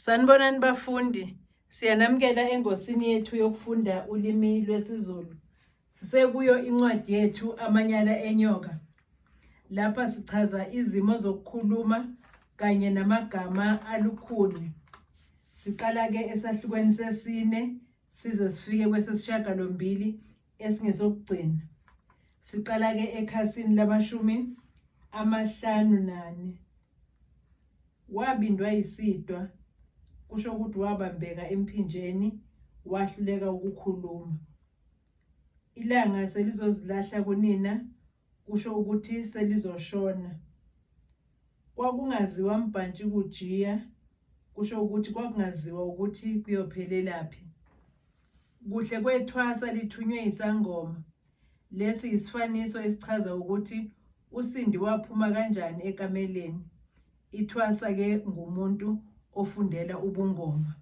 Sanibonani bafundi, siyanamukela engosini yethu yokufunda ulimi lwesiZulu. Sisekuyo incwadi yethu Amanyala Enyoka. Lapha sichaza izimo zokukhuluma kanye namagama alukhuni. Siqala-ke esahlukweni sesine size sifike kwesesishiyagalombili esingesokugcina. Siqala-ke ekhasini lamashumi 54. Wabindwa yisidwa, kusho ukuthi wabambeka emphinjeni wahluleka ukukhuluma. Ilanga selizozilahla kunina, kusho ukuthi selizoshona. Kwakungaziwa mbhantshi kujiya, kusho ukuthi kwakungaziwa ukuthi kuyophelelaphi. Kuhle kwethwasa lithunywe yisangoma. Lesi yisifaniso esichaza ukuthi uSindi waphuma kanjani ekameleni. Ithwasa-ke ngumuntu ofundela ubungoma.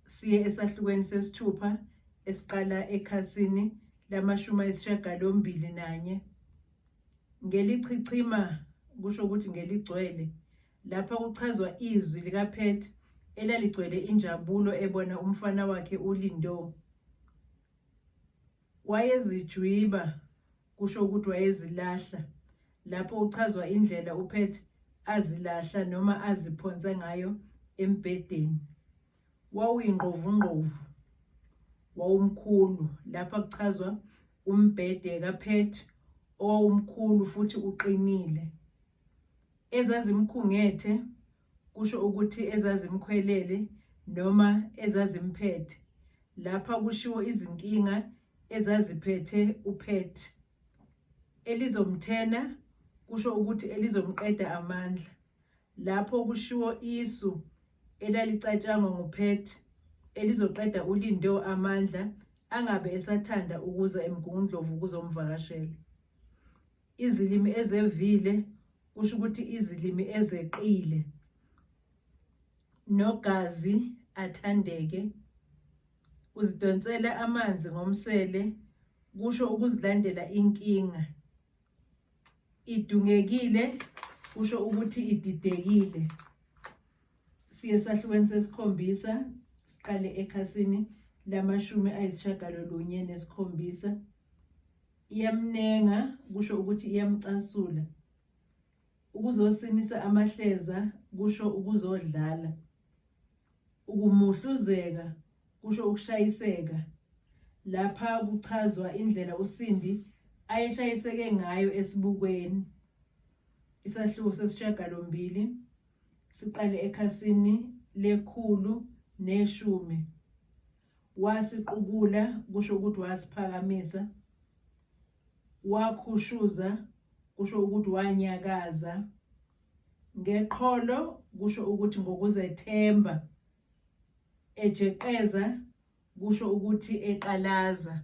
Siye esahlukweni sesithupha esiqala ekhasini lamashumi 81. Ngelichichima kusho ukuthi ngeligcwele. Lapha kuchazwa izwi likaPat elaligcwele injabulo ebona umfana wakhe uLindo. Wayezijwiba kusho ukuthi wayezilahla. Lapho kuchazwa indlela uPat azilahla noma aziphonsa ngayo embhedeni. Wawuyingqovungqovu, wawumkhulu. Lapha kuchazwa umbhede kaPat owawumkhulu futhi uqinile. Ezazimkhungethe kusho ukuthi ezazimkhwelele noma ezazimphethe. Lapha kushiwo izinkinga ezaziphethe uPat. Elizomthena kusho ukuthi elizomqeda amandla. Lapho kushiwo isu elalicatshangwa nguPat elizoqeda uLindo amandla angabe esathanda ukuza eMgungundlovu ukuzomvakashela. Izilimi ezevile kusho ukuthi izilimi ezeqile. Nogazi athandeke. Uzidonsela amanzi ngomsele kusho ukuzilandela inkinga. Idungekile kusho ukuthi ididekile. Siye esahlukweni sesikhombisa siqale ekhasini lamashumi 97. Iyamnenga kusho ukuthi iyamcasula. Ukuzosinisa amahleza kusho ukuzodlala. Ukumuhluzeka kusho ukushayiseka. Lapha kuchazwa indlela uSindi ayeshayiseke ngayo esibukweni. Isahluko sesishiyagalombili siqale ekhasini le-110. Wasiqukula kusho ukuthi wasiphakamisa. Wakhushuza kusho ukuthi wanyakaza. Ngeqholo kusho ukuthi ngokuzethemba. Ejeqeza kusho ukuthi eqalaza.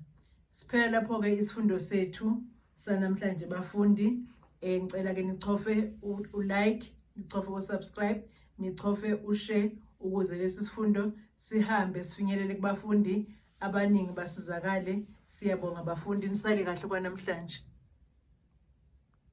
Siphela lapho-ke isifundo sethu sanamhlanje bafundi. Ngicela ke nichofe u-like, nichofe u-subscribe, nichofe u-share ukuze lesi sifundo sihambe sifinyelele kubafundi abaningi basizakale. Siyabonga bafundi, nisale kahle kwanamhlanje.